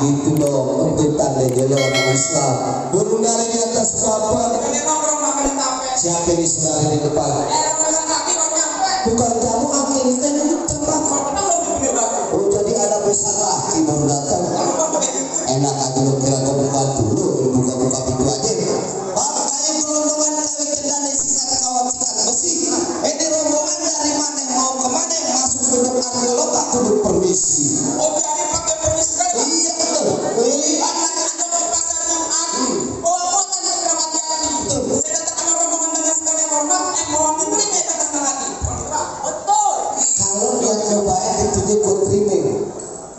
gitu dong, tuntutan deh jadi orang Islam. Burung dari di atas kapal. Siapa ini saudara di depan? Bukan kamu aki ini kan itu tempat. Oh jadi ada besar laki baru datang. Enak aja lu kira kau membantu lu buka-buka pintu aja. Bang, kayak belum teman kami kendali sikat kawat sikat besi. Ini rombongan dari mana mau kemana masuk ke depan kalau tak kudu permisi. Oh jadi pakai permisi kan? Iya betul. Anak ada di pasar Jumat. Bawa motor ke Kramat Jati. Saya datang sama rombongan dengan sekali hormat. Mau diterima kata lagi. Betul. Kalau dia cobain ditunjuk buat terima.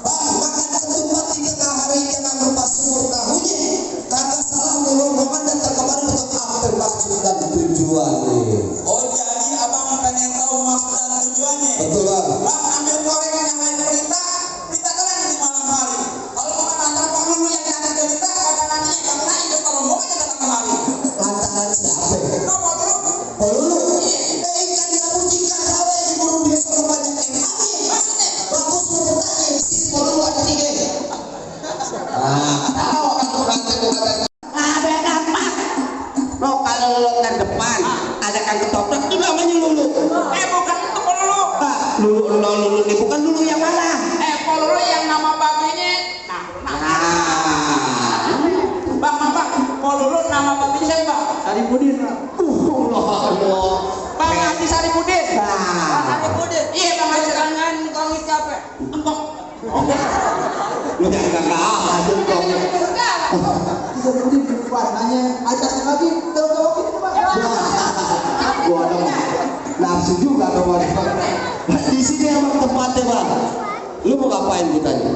Bang, makan ketupat 3 hari jangan lupa sumur tahunya. Kagak salah nih rombongan datang kemarin untuk apa maksud dan tujuannya. Oh jadi abang pengen tahu maksud dan tujuannya? Betul bang. Bang ambil gorengan yang lain berita kan lagi di malam hari. Kalau bukan antar penghulu yang nyari cerita, kadang nanti karena itu rombongan yang datang kemari. Lantaran siapa? Kenapa dulu? Penghulu? Ikan di labu jika sawe diburu dia suruh banyak yang kami. Maksudnya? Bagus menurutnya isi penghulu ada 3. Tahu akan berantai bukan. Ada gampang. Lo kalau lo ke depan ada kang ketoprak itu namanya lulu. Bukan itu lulu. Lulu ini bukan lulu yang mana? Lulu yang nama babinya. Bang, lulu nama babinya siapa? Saripudin. Allah. Bang Haji Saripudin. Saripudin. Iya Bang Haji Saripudin. Kongit capek. Empok. Lu jangan kakak aja dong. Saripudin warnanya aja lagi. Tahu gitu Bang. Gua ada nafsu juga kawan. Di sini emang tempatnya bang. Lu mau ngapain ditanya?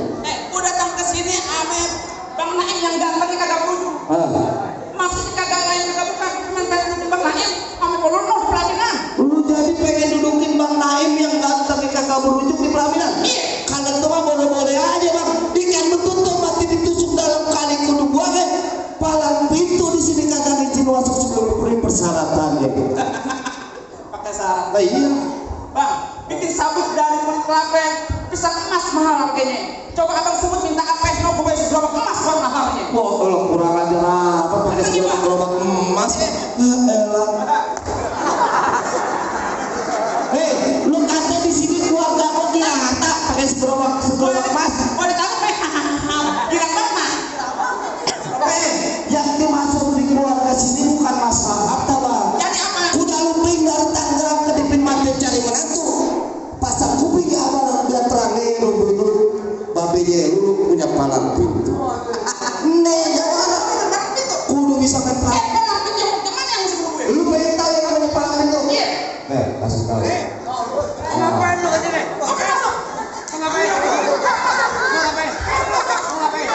Gua datang ke sini ame Bang Naim yang ganteng kagak lucu. Maksudnya kagak lain kagak bukan cuma pengen dudukin Bang Naim ame polono di pelaminan. Lu jadi pengen dudukin Bang Naim yang ganteng kagak berujuk di pelaminan? Iya. Kalau itu mah boleh-boleh aja bang. Ikan betutup mati ditusuk dalam kali kudu buang palang pintu di sini kagak izin masuk sebelum persyaratannya. Pakai syarat. Iya. Bang, bikin sabuk dari kulit kelapa bisa emas mahal harganya. Coba abang sebut minta apa yang mau gue gerobak emas baru mahalnya. Wah, kalau kurang ajar apa pakai gerobak emas? Elah. Hei, lu kata di sini keluarga kok dirata pakai gerobak emas? Mau ditangkap dirang emas. Yang dimaksud di keluarga sini bukan masalah harta bang. Jadi apa? Kuda lumping dari Tangerang ke Dipin Mati cari menantu. Pasang kuping abang biar terang nih dulu babinya lu punya palang pintu. Nih jangan kudu bisa main palang. Palang pintu gimana yang sebelum gue? Lu pengen tahu yang namanya palang pintu? Iya. Kasih tahu. Ngapain lu kesini? Oke masuk. Ngapain? Ngapain? Ngapain?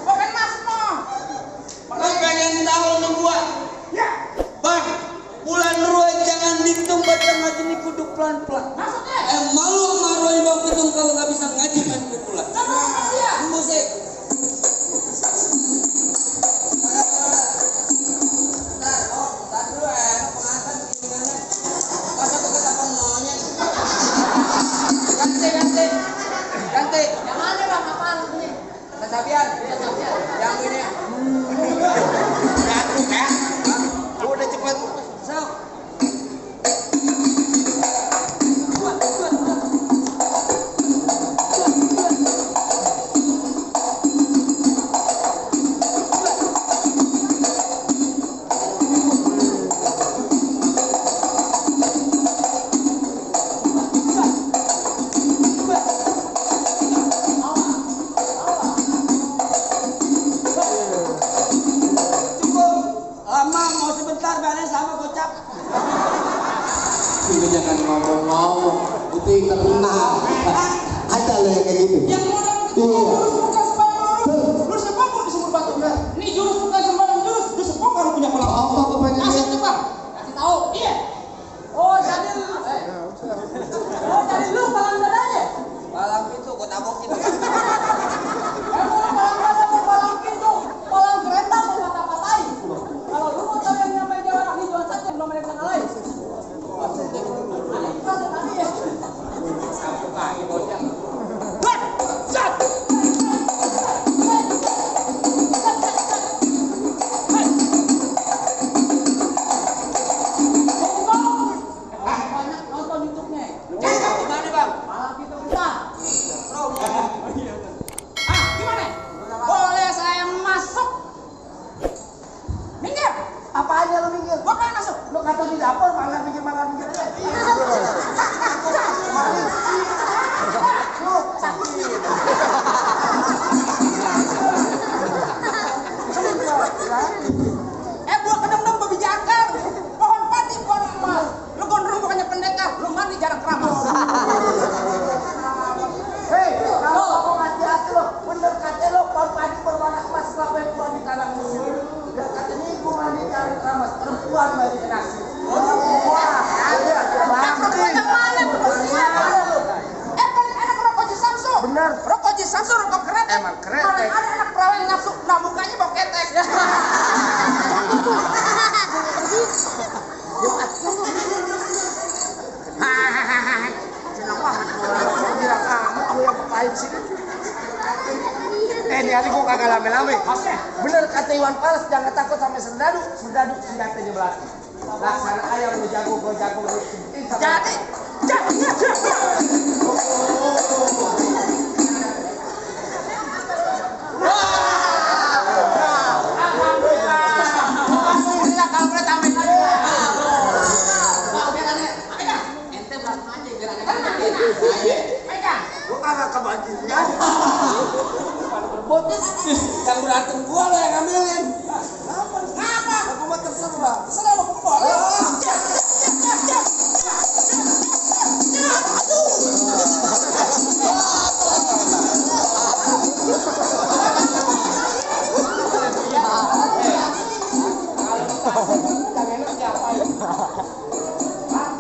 Bukan mas no. Lu pengen tahu lu gua? Ya. Bang, bulan Roy jangan dihitung baca ngaji ini kudu pelan-pelan. Maksudnya? Malu sama Roy bang Pitung kalau nggak bisa ngaji main pukulan. Musik. Ganti. Yang mana bang? Apaan ini? Kesabian. Yang ini. Ya. Udah cepet. So. Jangan ngomong-ngomong, itu terkenal. Ada loh yang kayak gitu. Yang jurus bukan sembarang. Lu sepoko di sumur batu. Ini jurus bukan sembarang jurus. Lu sepoko harus punya palang. Apa banyak? Kasih tuh bang. Kasih tahu. Iya. Oh jadi lu palang dadanya? Palang pintu, gua tabokin. Palang dada mau palang pintu, palang kereta mau patah-patahin. Kalau lu mau tahu yang nyampe jalan hijauan saja belum ada yang lain. kata di dapur malah mikir aja. Gua kedem-dem babi jangkar. Pohon pati, pohon emas. Lu gondrong bukannya pendekar, lu mandi jarang keramas. Hei, kalau ngomong hati-hati lo, bener kata lo, pohon pati berwarna emas kelapa yang tua di tanah musuh. Dan kata ini gua mandi jarang keramas, perempuan mandi nasi. Bener. Rokok Ji Samsu, rokok kretek. Emang kretek. Mana ada anak perawan yang nafsu, nah mukanya bau ketek. Senang banget gue bilang amat gue yang pahit sini. Ini hari gue kagak lame-lame. Bener kata Iwan Fals, jangan takut sama serdadu senjatanya belati. Laksana ayam lu jago, gue jago. Jadi, alhamdulillah kalau boleh tambahin lagi. Ente berantem aja biar ada pegang. Gue kagak kebagian. Botis Yang berantem gue lo yang ngambilin. ngapa? Aku mah terserah. Terserah lo boleh.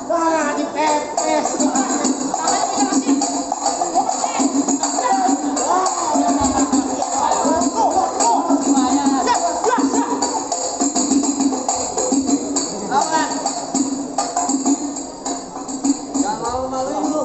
Nah, dipepes. Jangan malu-maluin lu.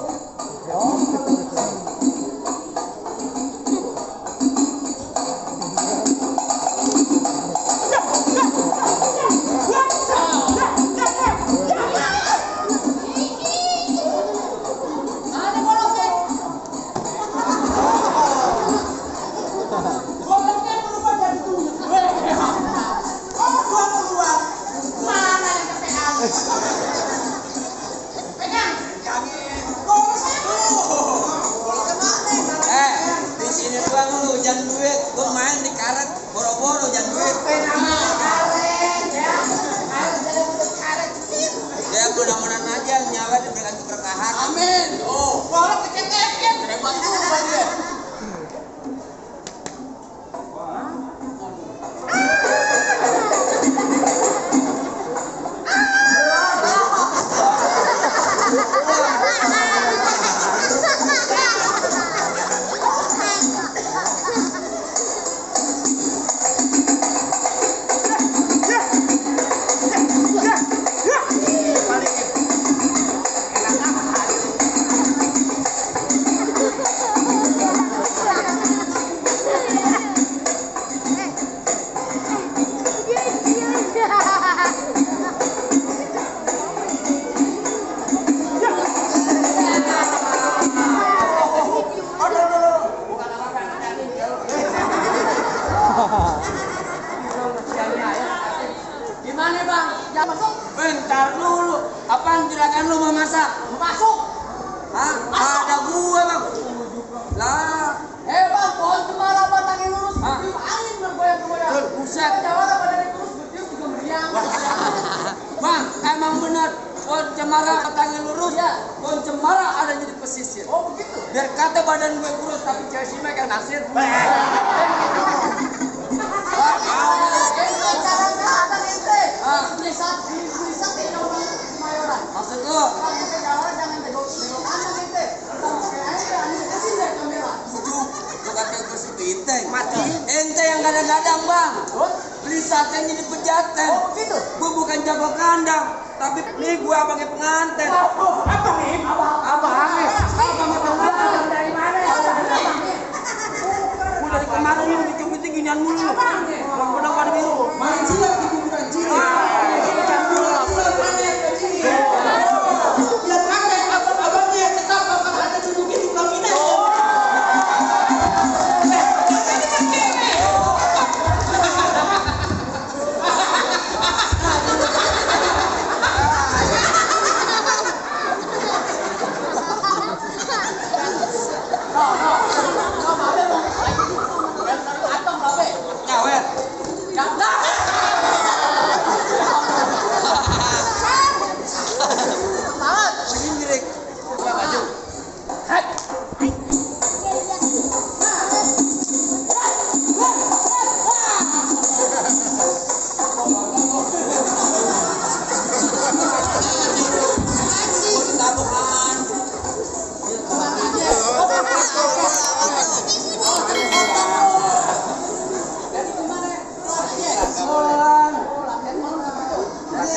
Di sini doang lu jangan duit, lu main di karet boro-boro jangan duit. Ya mudah-mudahan aja nyawa diberikan keberkahan. Amin. Oh, boleh kecekekin. Hebat juga dia. Gimana bang? Jangan masuk. Bentar dulu, apaan juragan lu mau masak? Masuk. Hah? Ada gua bang. Lah, Bang, pohon cemara batangnya lurus. Hah? Tiup angin bergoyang-goyang. buset. Jawara badannya kurus, bertiup juga meriang. Bang, emang benar. Pohon cemara batangnya lurus, Ya. pohon cemara adanya di pesisir. Oh begitu. Biar kata badan gue kurus tapi cewek sih kayak nasir. Ente caranya ada ente. Ah. Bisa kayak orang Kemayoran. Maksud lu? Kalau pakai Jawara jangan tegok kanan ente. Kalau pakai ente, aneh kasih deh kamera. Sejuk. Lu kata gue si Binteng. Mati. Ente yang kadang-kadang bang. Beli sate jadi pejaten. Oh begitu. Gue bukan jago kandang. Tapi nih gue abangnya pengantin. Apa nih? Abang nih. Abangnya pengantin. Dari mana ya? Gue dari kemarin nih bikin ginian mulu. Bang pedang pada biru. Main silat di kuburan Cina. Ya pakai abang-abangnya tetap bakal ada duduk itu kalau ini.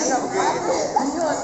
Lanjut.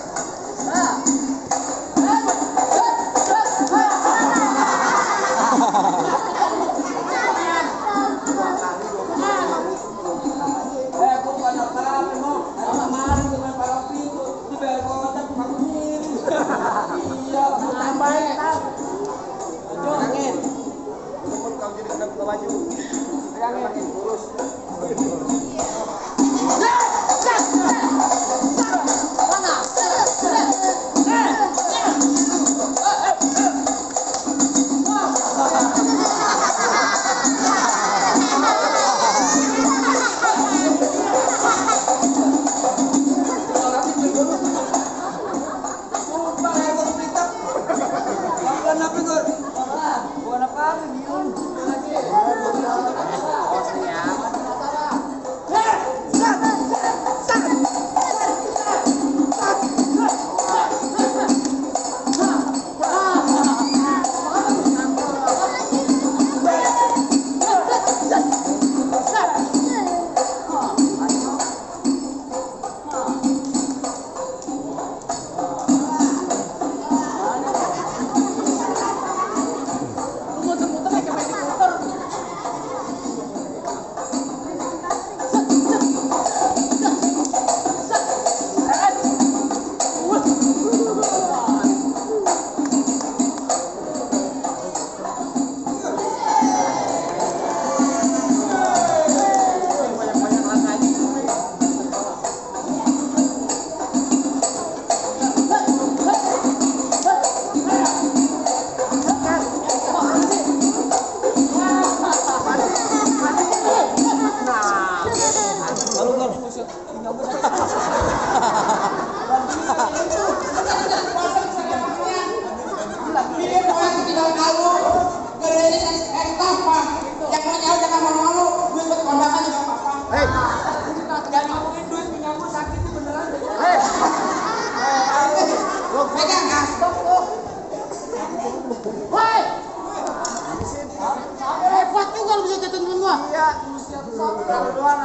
Hebat juga lu bisa jatuhin temen gua. Iya,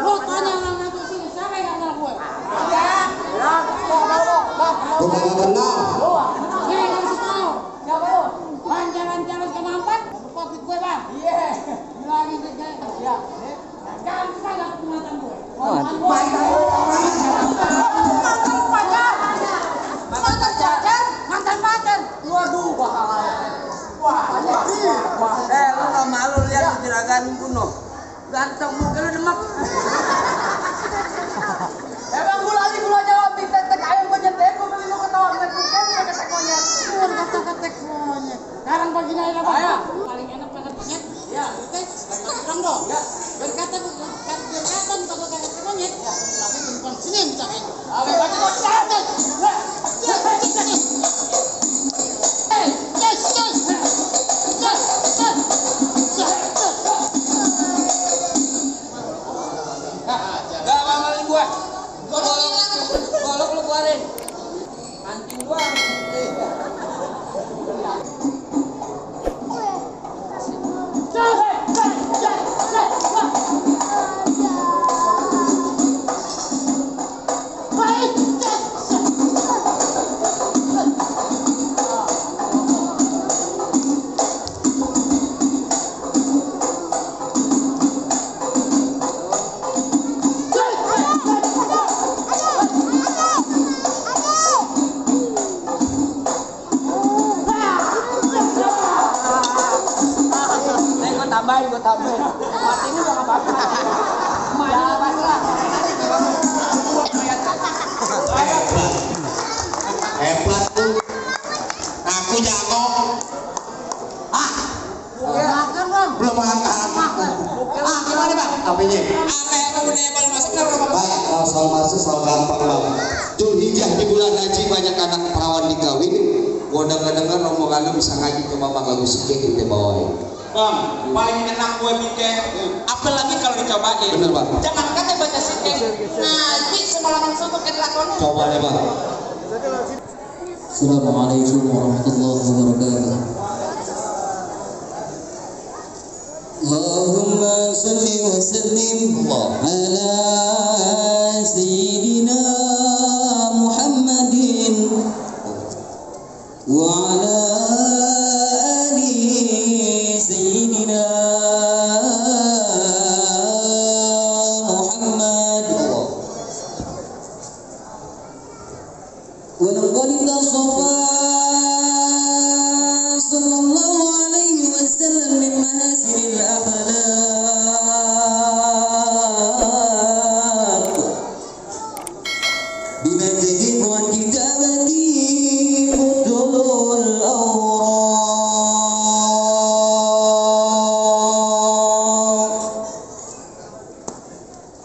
lu tanya orang itu sini, siapa yang kenal gue? Iya. Gua kagak kenal. Nih, kasih tahu. Siapa lu? Bang jalan-jalan ke Mampang, lupa duit gue, Bang. Iya. Bilangin duit gue. Iya. Jangan kagak pengatan gue. Mantan pacar. Mantan pacar. Waduh, bahaya. Lu gak malu lihat juragan kuno? Ganteng muka lu demak. Emang gula jawab di tetek ayam gue nyetek, gue beli lu ketawa ngeliat bukan ya ketek monyet. Bukan kata-ketek semuanya. Sekarang begini aja, Bang. Paling enak banget monyet. Ya, oke. Kurang dong. Ya. Berkata bukan kata monyet. Ya. Tapi bukan sini misalnya. Ayo, Gak ngamalin gua. Golok lu keluarin. Anjing gua. Gue tambahin. Mati ini udah gak apa-apa. Jangan pasrah. Hebat tuh. Aku jago. makan, Bang. Belum makan. Gimana Bang? Apanya? Baik, kalau soal masuk soal gampang Bang. Dzulhijjah di bulan haji banyak anak perawan dikawin. Gua dengar rombongan lu bisa ngaji ke Bapak lagu sikit kita bawain. Bang, paling enak gue bikin, apalagi kalau dicobain. Bener Bang. Jangan kata baca sikit, ngaji semalaman suntuk ke lakonnya. Coba deh Bang. Assalamualaikum warahmatullahi wabarakatuh. Allahumma salli wa sallim ala sayyidina ولقد تصفى صلى الله عليه وسلم من محاسن الأخلاق بما تجب عن كتابته كتب الأوراق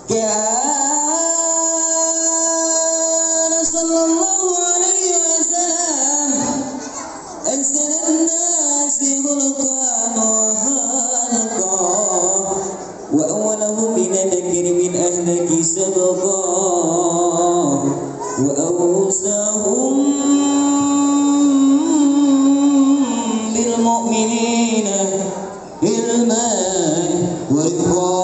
كان صلى الله عليه وسلم أحسن الناس خلقا وخلقا وأولهم بنذكر من أهلك سبقا وأوسعهم بالمؤمنين علما ورفقا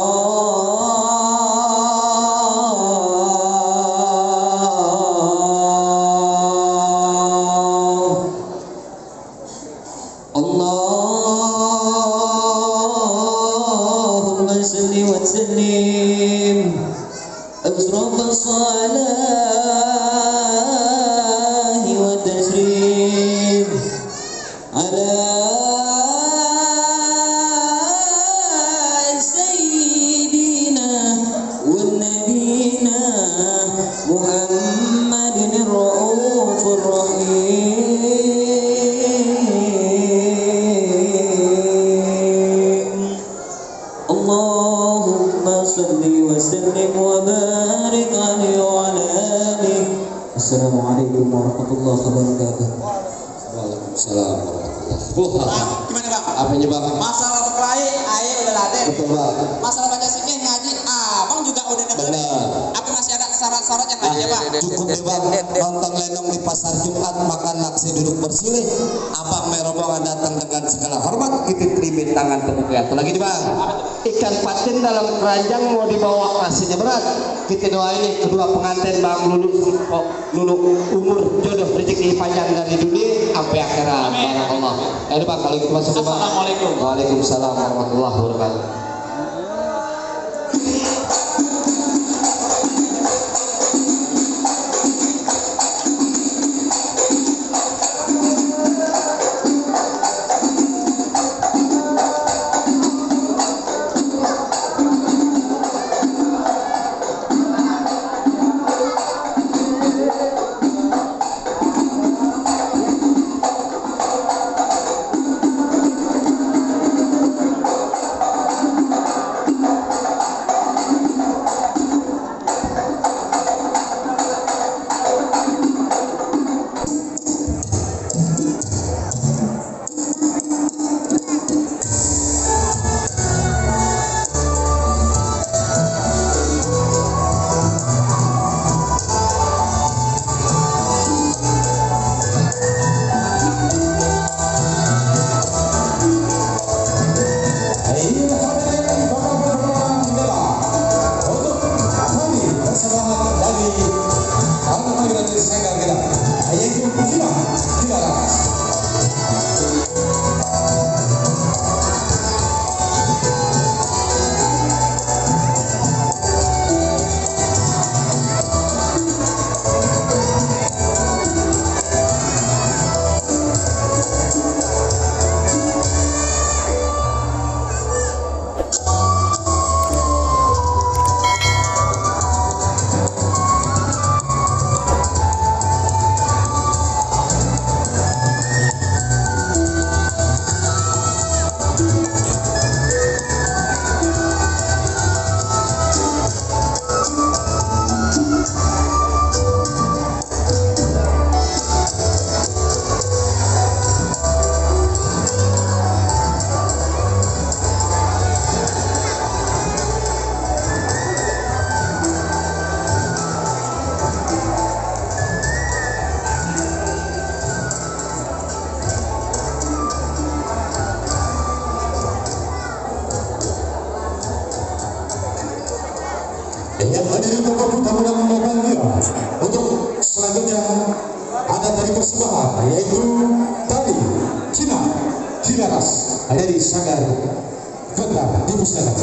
اللهم صل وسلم أشرف الصلاة والتسليم على سيدنا ونبينا محمد الرؤوف الرحيم اللهم صل وسلم وبارك عليه وعلى آله. السلام عليكم ورحمة الله وبركاته. Waalaikumsalam warahmatullahi wabarakatuh. Gimana bang? Apanya bang? Masalah berkelahi, ayah udah laden. Betul bang. Masalah baca sikih ngaji, abang juga udah nebel. Benar. Apa masih ada syarat-syarat yang lainnya bang? Cukup deh bang, lontong lenong di pasar Jumat, makan nasi duduk bersilih. Abang merombongan datang dengan segala hormat, kita terima tangan tepuk ya. Lagi nih bang, ikan patin dalam keranjang mau dibawa nasinya berat. Kita doain kedua pengantin bang lulu umur jodoh rezeki panjang dari dunia sampai akhirat. Barakallah. Ayo bang, kalau gitu masuk bang. Assalamualaikum. Waalaikumsalam warahmatullahi wabarakatuh. Yang hadir tokoh tamu yang membahagia. Untuk selanjutnya ada tari persembahan yaitu tari Cina Cinaras dari Sanggar Kendal dimusnahkan.